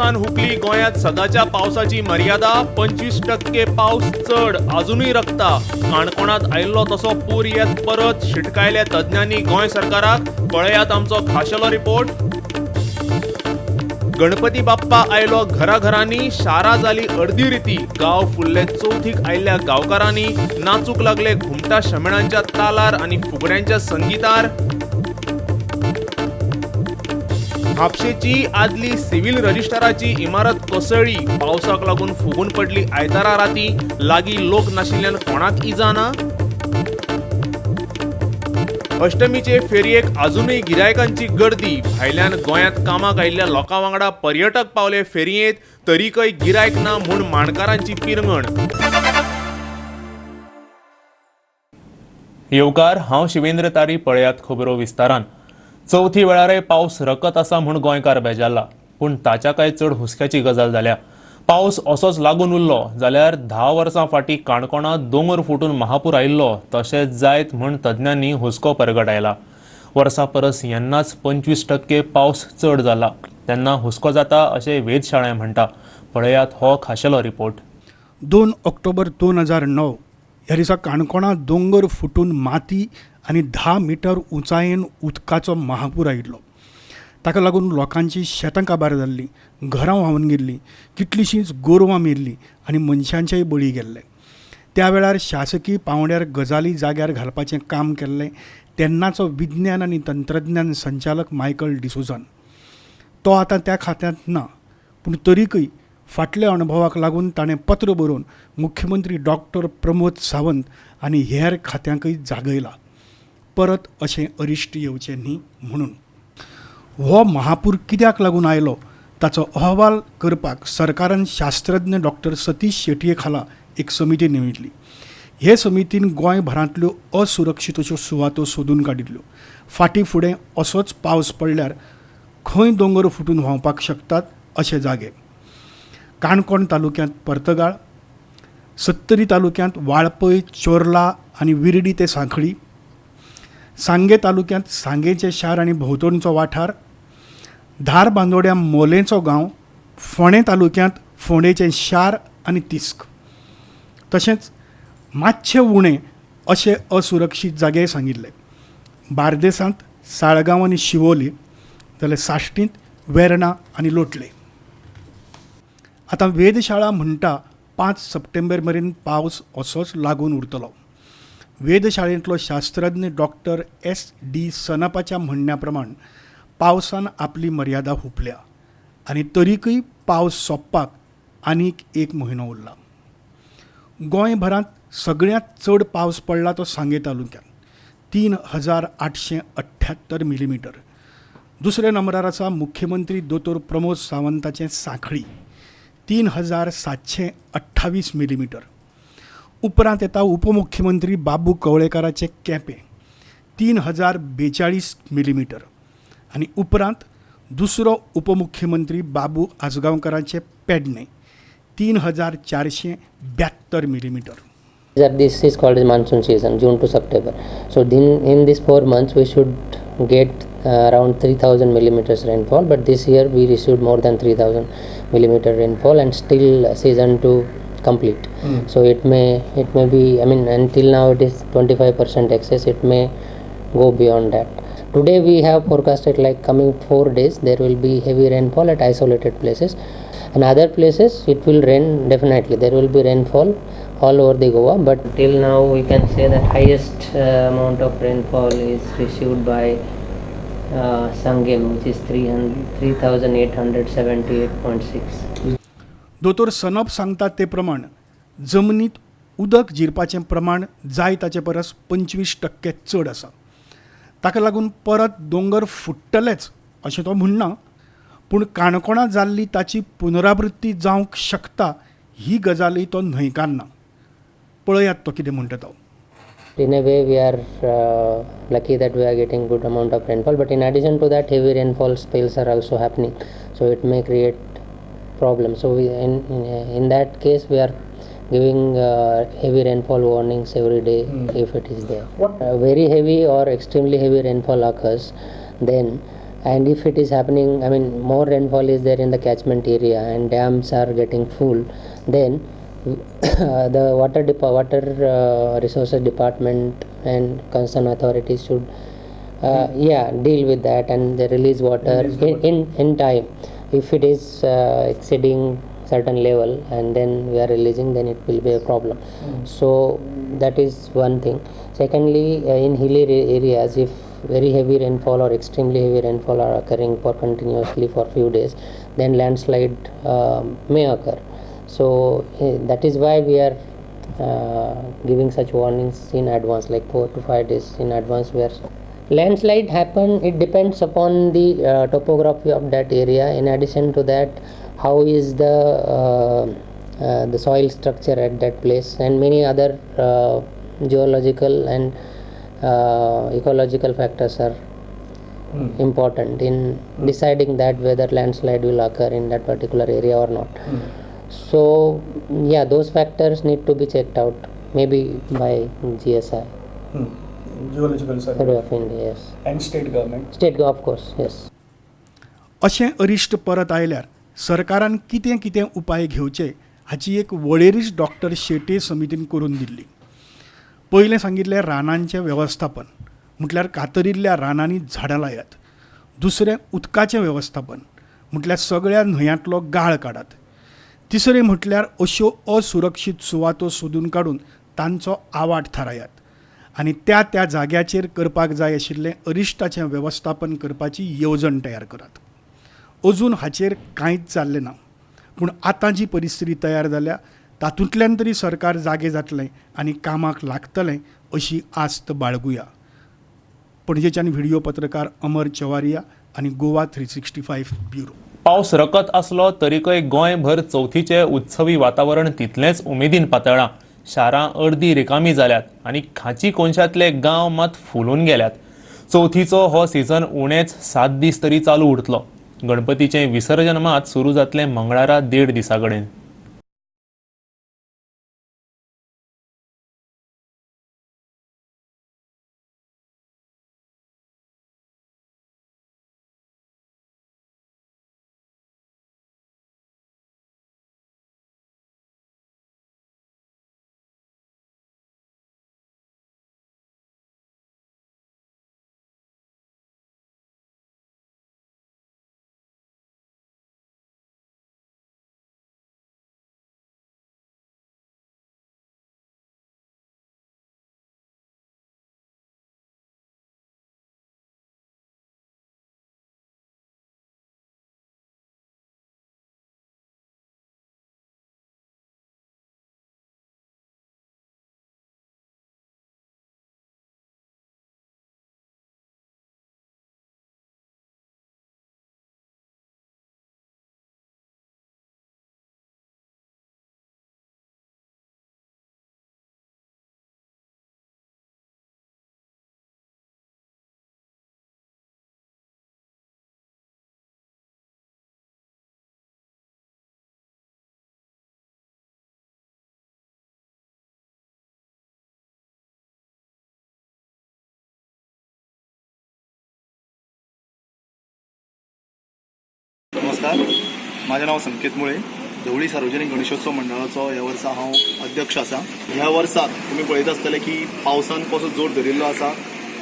पावसान हुपली गोंयांत सदांच्या पावसाची मर्यादा. 25% पावस चड अजुनूय रकता. काणकोणांत आयिल्लो तसो पूर येत परत, शिटकायले तज्ञांनी गोंय सरकाराक. पळयात आमचो खाशेलो रिपोर्ट. गणपती बाप्पा आयलो घराघरांनी, शारां जाली अर्दी रिती. गांव फुल्ले चवथीक आयिल्ल्या गांवकारांनी, नाचूंक लागले घुमटा शमेळांच्या तालार आनी फुगड्यांच्या संगितार. म्हापशेची आदली सिव्हिल रजिस्ट्राराची इमारत कोसळ्ळी. पावसाक लागून फुगून पडली आयतारा राती. लागीं लोक नाशिल्ल्यान कोणाक इजा ना. अष्टमीचे फेरयेक अजुनूय गिरायकांची गर्दी. भायल्यान गोंयांत कामाक आयिल्ल्या लोकां वांगडा पर्यटक पावले फेरयेंत, तरीकय गिरायक ना म्हूण माणकारांची पिरंगण. येवकार, हांव शिवेंद्र तारी. पळयात खबरो विस्तारान. चवथी वेळारय पावस रकत आसा म्हूण गोंयकार बेजारला, पूण ताच्या काय चड हुस्क्याची गजाल जाल्या. पावस असोच लागून उरलो जाल्यार 10 वर्सां फाटीं काणकोणांत दोंगर फुटून महापूर आयिल्लो तशेंच जायत म्हूण तज्ञांनी हुस्को परगटायला. वर्सा परस येन्नाच 25% पावस चड जाला, तेन्ना हुस्को जाता अशें वेधशाळाय म्हणटा. पळयात हो खाशेलो रिपोर्ट. 2 ऑक्टोबर 2009 ह्या दिसा काणकोणां दोंगर फुटून माती आनी 10 मिटर उंचायेन उदकाचो महापूर आयिल्लो. ताका लागून लोकांची शेतां काबार जाल्लीं, घरां व्हांवन गेल्लीं, कितलींशींच गोरवां मेल्लीं आनी मनशांचेय बळी गेल्ले. त्या वेळार शासकीय पांवड्यार गजाली जाग्यार घालपाचें काम केल्लें तेन्नाचो विज्ञान आनी तंत्रज्ञान संचालक मायकल डिसोजान. तो आतां त्या खात्यांत ना, पूण तरीकय फाटल्या अणभवाक लागून ताणें पत्र बरोवन मुख्यमंत्री डॉक्टर प्रमोद सावंत आनी हेर खात्यांकय जागयला, परत अशें अरिश्ट येवचें न्ही म्हणून. हो महापूर कित्याक लागून आयलो ताचो अहवाल करपाक सरकारान शास्त्रज्ञ डॉक्टर सतीश शेटये खाला एक समिती नेमिल्ली. हे समितीन गोंयभरांतल्यो असुरक्षीत अश्यो सुवातो सोदून काडिल्ल्यो. फाटीं फुडें असोच पावस पडल्यार खंय दोंगर फुटून व्हांवपाक शकतात अशे जागे. काणकोण तालुक्यांत पर्तगाळ, सत्तरी तालुक्यांत वाळपय, चोर्ला आनी विर्डी ते सांखळी, सांगे तालुक्यांत सांगेचें शार आनी भोंवतणचो वाठार, धारबांदोड्या मोलेंचो गांव, फोंडें तालुक्यांत फोंडेचें शार आनी तिस्क, तशेंच मातशे उणें अशे असुरक्षीत जागे सांगिल्ले. बार्देसांत साळगांव आनी शिवोली, जाल्यार साश्टींत वेर्णा आनी लोटले. आतां वेधशाळा म्हणटा 5 सप्टेंबर मेरेन पावस असोच लागून उरतलो. वेधशाळेंतलो शास्त्रज्ञ डॉक्टर SD सनपाच्या म्हणण्या प्रमाण पावसान आपली मर्यादा हुपल्या आनी तरीकय पावस सोंपपाक आनीक 1 म्हयनो उरला. गोंयभरांत सगळ्यांत चड पावस पडला तो सांगे तालुक्यांत 3878 मिलीमिटर. दुसऱ्या नंबरार आसा मुख्यमंत्री दोतोर प्रमोद सावंताचें सांखळी 3728 मिलीमिटर. उपरांत येता उपमुख्यमंत्री बाबू कवळेकाराचें केपें 3042 मिलीमिटर आनी उपरांत दुसरो उपमुख्यमंत्री बाबू आजगांवकाराचें Pernem 3472 millimetre. This is called as monsoon season, June to September. So in these 4 months we should get around 3000 millimeters rainfall, but this year we received more than 3000 millimeter rainfall and still season to complete. So it may be, I mean, until now it is 25% excess, it may go beyond that. Today we have forecasted like coming 4 days there will be heavy rainfall at isolated places, and other places it will rain definitely. There will be rainfall all over the Goa, but till now we can say that highest amount of rainfall is received by Sangem, which is 3878.6. दोतोर snuff सांगता ते प्रमाण जमनीत उदक जिरपाचें प्रमाण जाय ताचे परस 25% चड आसा. ताका लागून परत दोंगर फुट्टलेच अशें तो म्हणना, पूण काणकोणां जाल्ली ताची पुनरावृत्ती जावंक शकता ही गजालय तो न्हयकारना. पळयात तो कितें म्हणटा तो. In a way we are lucky that we are getting good amount of rainfall, but in addition to that heavy rainfall spells are also happening, so it may create problems. So we in that case we are giving heavy rainfall warnings every day if it is there. Very heavy or extremely heavy rainfall occurs, then And if it is happening, I mean, more rainfall is there in the catchment area and dams are getting full, then the water resources department and concerned authorities should deal with that, and they release water in time. If it is exceeding certain level and then we are releasing, then it will be a problem. So that is one thing. Secondly, in hilly areas, if very heavy rainfall or extremely heavy rainfall are occurring for continuously for few days, then landslide may occur. So that is why we are giving such warnings in advance, like 4 to 5 days in advance. We are landslide happen, it depends upon the topography of that area. In addition to that, how is the soil structure at that place, and many other geological and ecological factors are important in deciding that whether landslide will occur in that particular area or not. So yeah, those factors need to be checked out, maybe by GSI. Geological Survey of India, yes. And state government. State, of course, yes. अशें अरिश्ट परत आयल्यार सरकारान कितें कितें उपाय घेवचे हाची एक वळेरीच डॉक्टर शेट्ये समितीन करून दिल्ली. पयलें सांगिल्लें रानांचें वेवस्थापन, म्हटल्यार कातरिल्ल्या रानांनी झाडां लायात. दुसरें उदकाचें वेवस्थापन, म्हटल्यार सगळ्या न्हंयांतलो गाळ काडात. तिसरें म्हटल्यार अश्यो असुरक्षीत सुवातो सोदून काडून तांचो आवाट थारायात आनी त्या त्या जाग्याचेर करपाक जाय आशिल्लें अरिश्टाचें वेवस्थापन करपाची येवजण तयार करात. अजून हाचेर कांयच जाल्लें ना, पूण आतां जी परिस्थिती तयार जाल्या तातूंतल्यान तरी सरकार जागे जातलें आनी कामाक लागतलें अशी आस्त बाळगुया. पणजेच्यान व्हिडिओ पत्रकार अमर चवारिया आनी गोवा 365 ब्युरो. पावस रकत आसलो तरीकय गोंयभर चवथीचें उत्सवी वातावरण तितलेंच उमेदीन पातळ्ळां. शारां अर्दी रिकामी जाल्यात आनी खांची कोनशांतले गांव मात फुलून गेल्यात. चवथीचो हो सीझन उणेच 7 दीस तरी चालू उरतलो. गणपतीचें विसर्जन मात सुरू जातलें मंगळारा 1.5 दिसां कडेन. नमस्कार, माझें नांव संकेत मुळे. धवळी सार्वजनिक गणेशोत्सव मंडळाचो ह्या वर्सा हांव अध्यक्ष आसा. ह्या वर्साक तुमी पळयत आसतले की पावसान कसो जोर धरिल्लो आसा,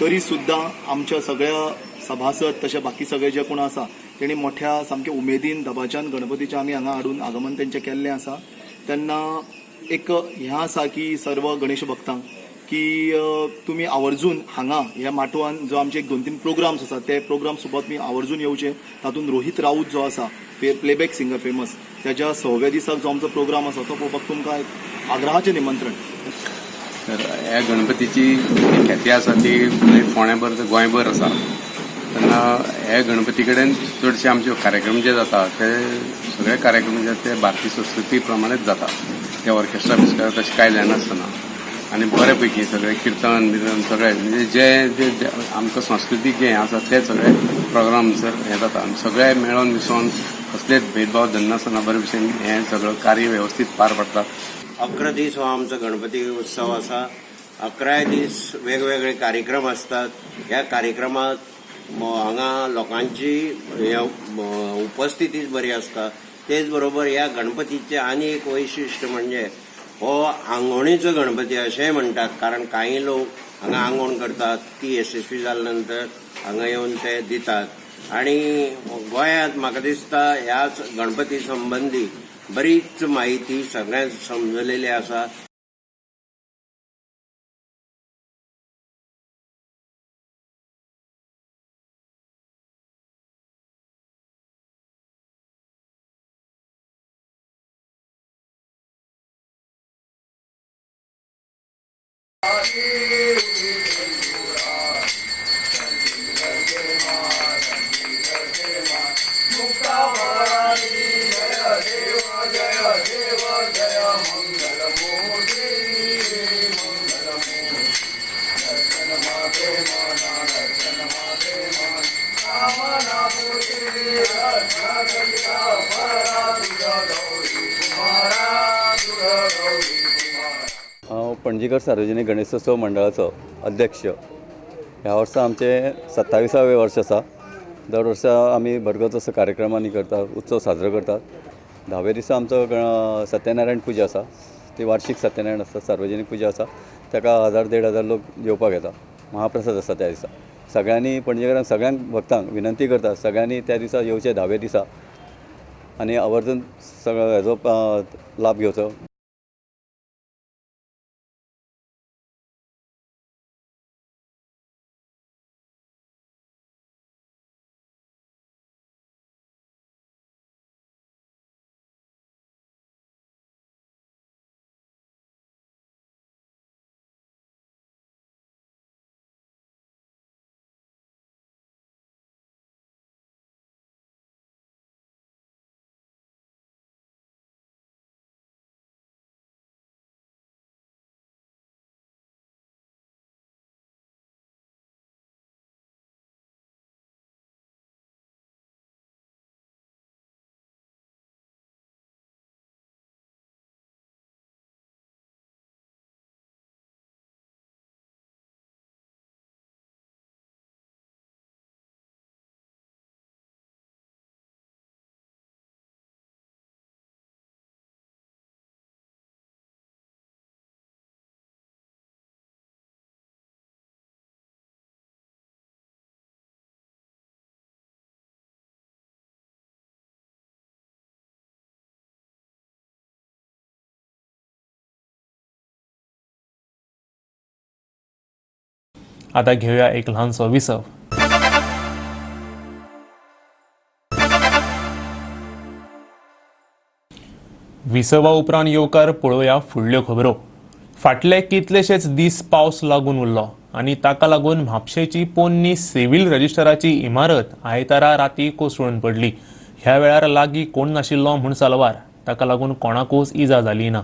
तरी सुद्दां आमच्या सगळ्या सभासद तशें बाकी सगळे जे कोण आसा तेणी मोठ्या सामके उमेदीन दबाच्यान गणपतीचें आमी हांगा हाडून आगमन तेंचें केल्लें आसा. तेन्ना एक हें आसा की सर्व गणेश भक्तांक की तुमी आवर्जून हांगा ह्या माटवान जो आमचे एक 2-3 प्रोग्राम्स आसा ते प्रोग्राम सुद्दां तुमी आवर्जून येवचे. तातूंत रोहित राऊत जो आसा प्लेबॅक सिंगर फेमस, त्याच्या 6व्या दिसाक जो आमचो प्रोग्राम आसा तो पळोवपाक तुमकां एक आग्रहाचें निमंत्रण. तर ह्या गणपतीची ख्याती आसा ती फोंड्याभर गोंयभर आसा. तेन्ना ह्या गणपती कडेन चडशे आमचे कार्यक्रम जे जाता ते सगळे कार्यक्रम जे ते भारतीय संस्कृती प्रमाणेच जाता. ते ऑर्केस्ट्रा बिस्ट्रा तशें कांय जायनासतना आनी बरे पैकी सगळे किर्तन बिर्तन सगळे म्हणजे जे जे आमकां संस्कृतीक जे हें आसा ते सगळे प्रोग्राम सर हें जाता आनी सगळे मेळोन मिसळोन कसलेच भेदभाव धरनासतना बरे भशेन हें सगळं कार्य वेवस्थीत पार पडटा. 11 दीस हो आमचो गणपती उत्सव आसा. 11 दीस वेगवेगळे कार्यक्रम आसतात. ह्या कार्यक्रमात हांगा लोकांची उपस्थितीच बरी आसता. तेच बरोबर ह्या गणपतीचें आनी एक वैशिश्ट म्हणजे हो आंगवणीचो गणपती अशेंय म्हणटात, कारण कांय लोक हांगा आंगवण करतात, ती यशस्वी जाल्या नंतर हांगा येवन ते दितात. आनी गोंयांत म्हाका दिसता ह्याच गणपती संबंदी बरीच म्हायती सगळ्यांक समजलेली आसा. हांव पणजीकर सार्वजनीक गणेशोत्सव मंडळाचो अध्यक्ष. ह्या वर्सा आमचें 27वें वर्स आसा. दर वर्सा आमी भरगच असो कार्यक्रमांनी करतात, उत्सव साजरो करतात. 10व्या दिसा आमचो सत्यनारायण पुजा आसा, ती वार्षीक सत्यनारायण आसता, सार्वजनीक पुजा आसा. ताका 1000 1500 लोक जेवपाक येता. महाप्रसाद आसता त्या दिसा. सगळ्यांनी पणजेकारांक, सगळ्यांक भक्तांक विनंती करता, सगळ्यांनी त्या दिसा येवचें 10व्या दिसा आनी आवर्जून सगळो हेजो लाभ घेवचो. आता घेऊया एक लहानसो विसव. विसवा उपरांत येवकार पळोवया फुडल्यो खबरो. फाटले कितलेशेच दीस पावस लागून उरलो आनी ताका लागून म्हापशेची पोन्नी सिव्हिल रजिस्टराची इमारत आयतारा राती कोसळून पडली. ह्या वेळार लागीं कोण नाशिल्लो म्हूण साल्वार, ताका लागून कोणाकूच इजा जाली ना.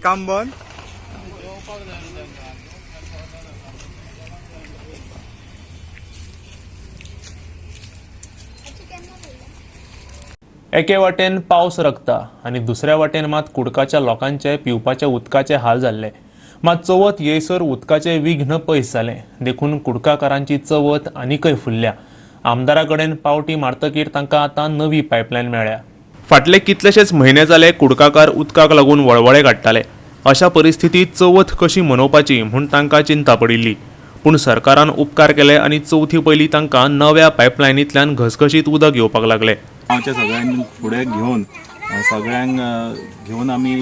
काम बंद. एके वाटेन पावस रकता आनी दुसऱ्या वाटेन मात कुडकाच्या लोकांचे पिवपाच्या उदकाचे हाल जाल्ले. मात चवथ येयसर उदकाचे विघ्न पयस जालें, देखून कुडकाकारांची चवथ आनीकय फुल्ल्या. आमदारा कडेन पावटी मारतकीर तांकां आतां नवी पायपलायन मेळ्ळ्या. फाटले कितलेशेच म्हयने जाले कुडकाकार उदकाक लागून वळवळे काडटाले. अशा परिस्थितीत चवथ कशी मनोवपाची म्हूण तांकां चिंता पडिल्ली. पूण सरकारान उपकार केले आनी चवथी पयलीं तांकां नव्या पायपलायनींतल्यान घसघशीत उदक येवपाक लागलें. गांवच्या सगळ्यांक फुडें घेवन सगळ्यांक घेवन आमी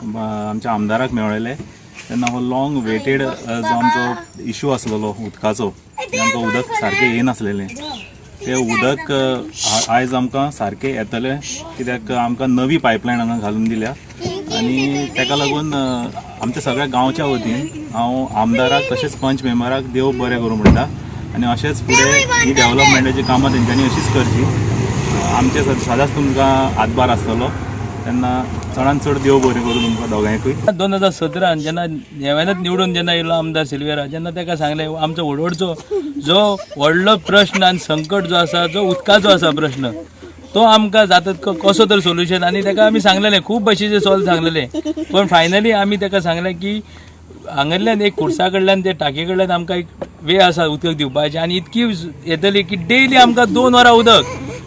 आमच्या आमदाराक मेळयले. तेन्ना हो लॉंग वेटेड जो आमचो इशू आसलेलो उदकाचो, आमकां उदक सारकें येनासलेलें, तें उदक आयज आमकां सारकें येतलें, कित्याक आमकां नवी पायपलायन हांगा घालून दिल्या. आनी ताका लागून आमच्या सगळ्या गांवच्या वतीन हांव आमदाराक तशेंच पंच मेंबराक देव बरें करूं म्हणटा आनी अशेंच फुडें ही डेवलपमेंटाची कामां तेंच्यांनी अशीच करची. आमचे सदांच तुमकां हातभार आसतलो. तेन्ना चडान चड देव बरें करूं तुमकां दोगांयकूय. 2017 जेन्ना नव्यानच निवडून जेन्ना येयलो आमदार सिल्वेरा जेन्ना ताका सांगलें आमचो वडवडचो जो व्हडलो प्रश्न आनी संकट जो आसा, जो उदकाचो आसा प्रश्न, तो आमकां जाता कसो तर सोल्युशन. आनी ताका आमी सांगलेलें खूब भशेचे सॉल्व सांगलेले, पण फायनली आमी ताका सांगलें की हांगल्ल्यान एक खुर्सा कडल्यान ते टाके कडल्यान आमकां एक वे आसा उदक दिवपाचें आनी इतकी येतली की डेली आमकां 2 वरां उदक,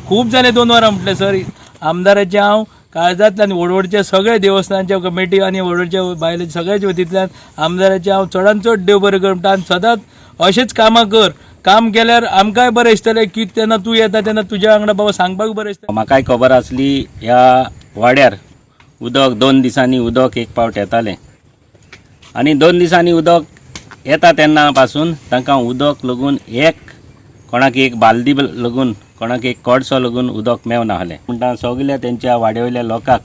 खूब जालें 2 वरां म्हटलें सर. आमदाराचें हांव काळजांतल्यान वडवडच्या सगळ्या देवस्थानाच्या कमिटी आनी वडवडच्या बायले सगळ्याच्या वतींतल्यान आमदाराचें हांव चडान चड देव बरें कर म्हणटा. आनी सदांच अशेंच कामां कर, काम केल्यार आमकांय बरें दिसतलें की तेन्ना तूं येता तेन्ना तुज्या वांगडा बाबा सांगपाक बरें दिसता. म्हाकाय खबर आसली ह्या वाड्यार उदक 2 दिसांनी उदक एक पावट येतालें आनी 2 दिसांनी उदक येता तेन्ना पासून तांकां उदक लागून एक कोणाक एक बालदी लागून कोणाक एक कोडसो लागून उदक मेवना आसलें. म्हणटा सगल्या तेंच्या वाड्या वयल्या लोकांक,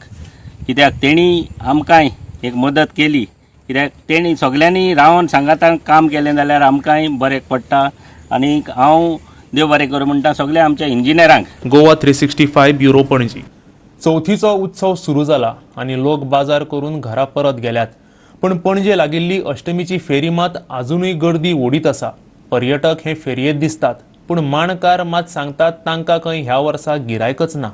कित्याक तेणी आमकांय एक मदत केली, कित्याक तेणी सगल्यांनी रावन सांगातान काम केलें जाल्यार आमकांय बरें पडटा. आनी हांव देव बरें करूं म्हणटा सगल्या आमच्या इंजिनियरांक. गोवा 365 ब्युरो, पणजी. चवथीचो उत्सव सुरू जाला आनी लोक बाजार करून घरा परत गेल्यात, पूण पणजे लागिल्ली अष्टमीची फेरी मात आजुनूय गर्दी ओडीत आसा. पर्यटक हे फेरयेंत दिसतात, पूण माणकार मात सांगतात तांकां खंय ह्या वर्सा गिरायकच ना.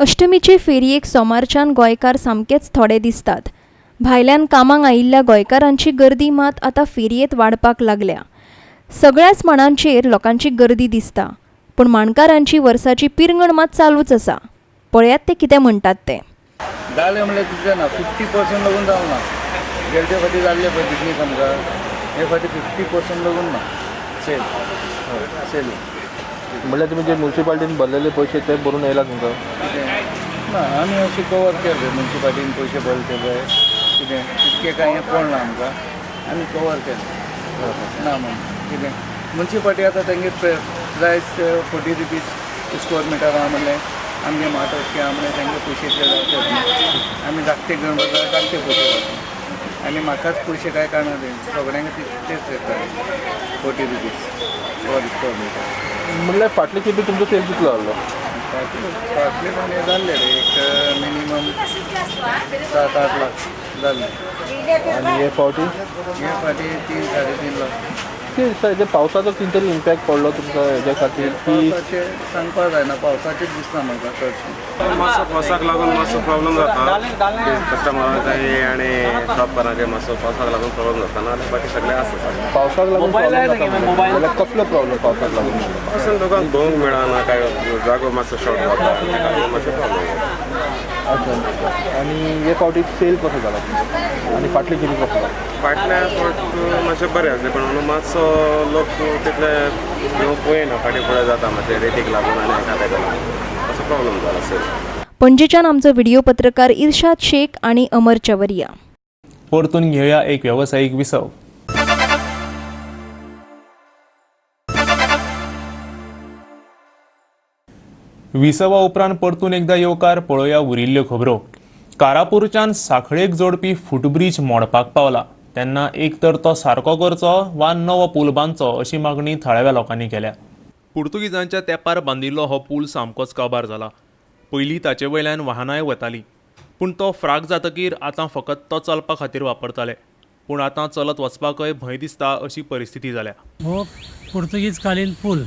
अष्टमीचे फेरयेक सोमारच्यान गोंयकार सामकेच थोडे दिसतात. भायल्यान कामाक आयिल्ल्या गोंयकारांची गर्दी मात आतां फेरयेंत वाडपाक लागल्या. सगळ्याच माणांचेर लोकांची गर्दी दिसता, पूण माणकारांची वर्साची पिरंगण मात चालूच आसा. पळयात ते कितें म्हणटात ते. जालें म्हणल्यार तितलें ना, 50% लागून जावं ना. गेले फावटी जाल्ले पळय तितली समजा, हे फावटी 50% लागून ना सेल. हय सेल म्हणल्यार तुमी जे मुन्सिपाल्टीन भरलेले पयशे ते भरून येयला तुमकां? कितें ना, आमी अशें कवर केले मुन्सिपाल्टीन पयशे भरले ते पळय, कितें तितकें कांय हें पडना आमकां, आमी कवर केले ना म्हण. कितें मुन्सिपाल्टी आतां तेंगे प्रायस 40 रुपीज स्क्वेअर मिटर आहा म्हणलें, आमगे माटो इतकें आहा म्हणलें, तेंगे पयशे इतले जावचे, आमी धाकटे घेवन वता धाकटे पयशे जाता आनी म्हाकाच पयशे कांय काडना ते सगळ्यांक तेच येता 40 रुपीज पर स्क्वेअर मिटर. म्हणल्यार फाटले खेपे तुमचो सेल कितलो जाल्लो? फाटले म्हणजे जाल्ले रे एक मिनिमम 7-8 लाख जाल्ले. आनी हे फावटी? हे फावटी 3-3.5 लाख. ते पावसाचो कितें तरी इम्पॅक्ट पडलो तुमकां हेज्या खातीर? पावसाचे सांगपाक जायना, पावसाचेच दिसना म्हाका चडशें. मातसो पावसाक लागून मातसो प्रॉब्लम जाता कस्टमरांचे आनी शॉपकारांचे, मातसो पावसाक लागून प्रॉब्लम जाता, ना बाकी सगळें आसा. पावसाक लागून प्रॉब्लम कसलो प्रॉब्लम पावसाक लागून? पावसान लोकांक भोंवंक मेळना, काय जागो मातसो शॉर्ट जाता, ताका लागून मातसो प्रॉब्लम जाता. अच्छा, आनी हे फावटी सेल कसो जाला तुमचो आनी फाटले खेपे कसो जाला? फाटल्या फावट मातशें बरें आसलें, पण अंदू मातसो लोक तितले पळयना, फाटीं फुडें जाता मातशें रेटीक लागून आनी हेका तेका लागून असो प्रॉब्लम जाला सेल. पणजेच्यान आमचो व्हिडिओ पत्रकार इर्शाद शेख आनी अमर चवरिया. परतून घेवया एक वेवसायीक विसव. विसवा उपरांत परतून एकदा येवकार. पळोवया उरिल्ल्यो खबरो. कारापूरच्यान साखळेक जोडपी फुटब्रीज मोडपाक पावला तेन्ना एक तर तो सारको करचो वा नवो पूल बांदचो अशी मागणी थळाव्या लोकांनी केल्या. पुर्तुगीजांच्या तेंपार बांदिल्लो हो पूल सामकोच काबार जाला. पयलीं ताचे वयल्यान वाहनांय वतालीं, पूण तो फ्राक जातकीर आतां फकत तो चलपा खातीर वापरताले, पूण आतां चलत वचपाकय भंय दिसता अशी परिस्थिती जाल्या. हो पुर्तुगीज कालीन पूल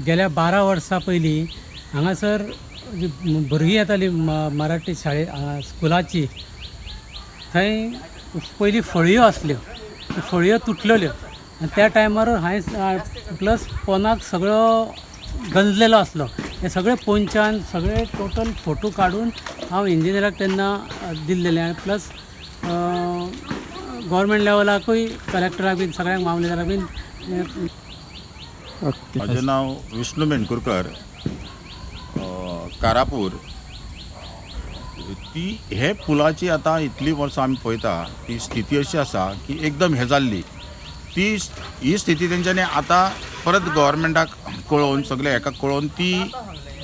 गेल्या 12 वर्सां पयलीं हांगासर भुरगीं येतालीं मराठी शाळे स्कुलाची, थंय पयलीं फळयो आसल्यो, त्यो फळयो तुटलेल्यो आनी त्या टायमार हांवें प्लस पोनाक सगळो गंजलेलो आसलो, हे सगळे पोंच्यान सगळे टोटल फोटो काडून हांव इंजिनियराक तेन्ना दिल्लेले आनी प्लस गव्हर्मेंट लेवलाकूय कलेक्टराक बीन सगळ्यांक मामलेदाराक बीन. म्हजें नांव विष्णू मेणकुरकर, कारापूर. ती हे पुलाची आतां इतलीं वर्सां आमी पळयता ती स्थिती अशी आसा की एकदम हें जाल्ली ती ही स्थिती तेंच्यांनी आतां परत गव्हर्मेंटाक कळोवन सगळे हेका कळोवन ती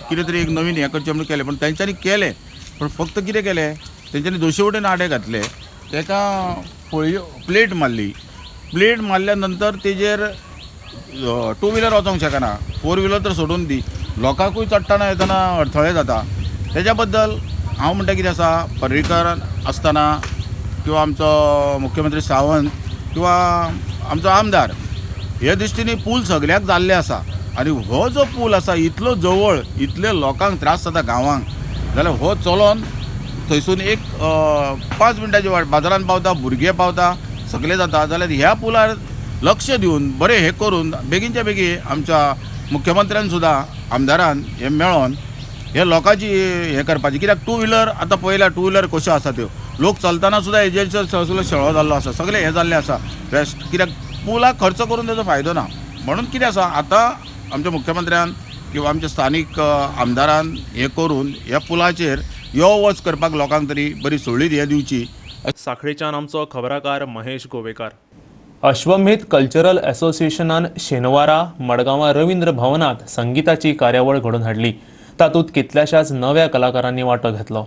कितें तरी एक नवीन हें करचें म्हणून केलें, पण तेंच्यांनी केलें, पण फक्त कितें केलें तेंच्यांनी दोशी वटेन आडे घातले, तेका फळयो प्लेट मारली, प्लेट मारल्या नंतर तेजेर टू व्हिलर वचोंक शकना, फोर व्हिलर तर सोडून दी, लोकांकूय चडटना येतना अडथळे जाता. तेज्या बद्दल हांव म्हणटा कितें आसा, पर्रीकर आसतना किंवा आमचो मुख्यमंत्री सावंत किंवा आमचो आमदार हे दृश्टीन पूल सगळ्याक जाल्ले आसा आनी हो जो पूल आसा इतलो जवळ इतले लोकांक त्रास जाता गांवांक, जाल्यार हो चलोन थंयसून एक 5 मिनटाची वाट बाजारान पावता, भुरगे पावता, सगळें जाता. जाल्यार ह्या पुलार लक्ष दिवन बरें हें करून बेगीनच्या बेगीन आमच्या मुख्यमंत्र्यान सुद्दां आमदारान हें मेळोन हे लोकांची हें करपाचें. कित्याक टू व्हिलर आतां पळयल्यार टू व्हिलर कश्यो आसा त्यो, लोक चलतना सुद्दां हेजेर सगळो शेळो जाल्लो आसा, सगळें हें जाल्लें आसा वेस्ट. कित्याक पुलाक खर्च करून तेजो फायदो ना. म्हणून कितें आसा आतां आमच्या मुख्यमंत्र्यान किंवा आमच्या स्थानीक आमदारान हें करून ह्या पुलाचेर यो वच करपाक लोकांक तरी बरी सुळीत हें दिवची. साखळेच्यान आमचो खबराकार महेश गोवेकार. अश्वमेध कल्चरल असोसिएशनान शेनवारा मडगांवां रवींद्र भवनांत संगीताची कार्यावळ घडोवन हाडली. तातूंत कितल्याशाच नव्या कलाकारांनी वांटो घेतलो.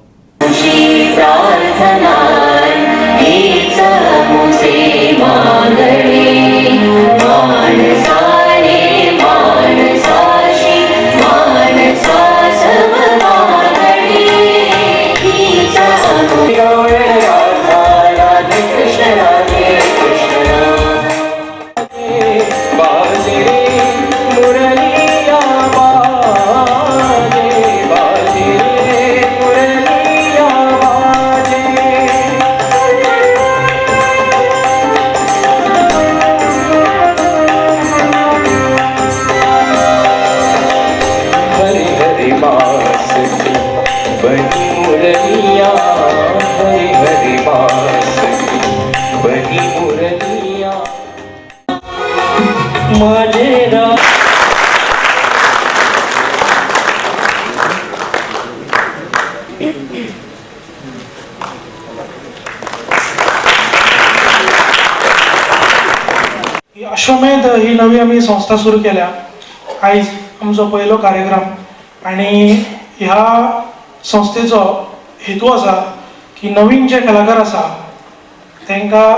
अश्वमेध ही नवी आमी संस्था सुरू केल्या. आयज आमचो पयलो कार्यक्रम आनी ह्या संस्थेचो हेतू आसा की नवीन जे कलाकार आसा तांकां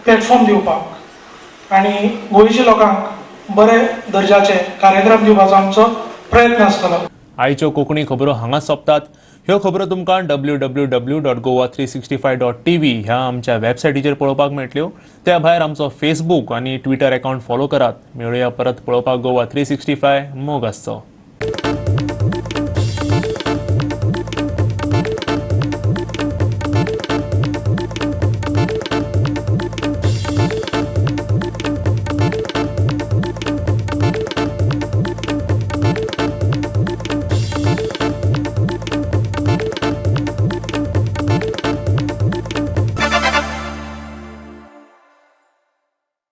प्लॅटफॉर्म दिवपाक आनी गोंयच्या लोकांक बरे दर्जाचे कार्यक्रम दिवपाचो आमचो प्रयत्न आसतलो. आयच्यो कोंकणी खबरो हांगाच सोंपतात. ह्यो खबरो तुमकां www.goa365.tv ह्या आमच्या वेबसायटीचेर पळोवपाक मेळटल्यो. त्या भायर आमचो फेसबूक आनी ट्विटर अकाउंट फॉलो करात. मेळुया परत पळोवपाक गोवा 365. मोग आसचो.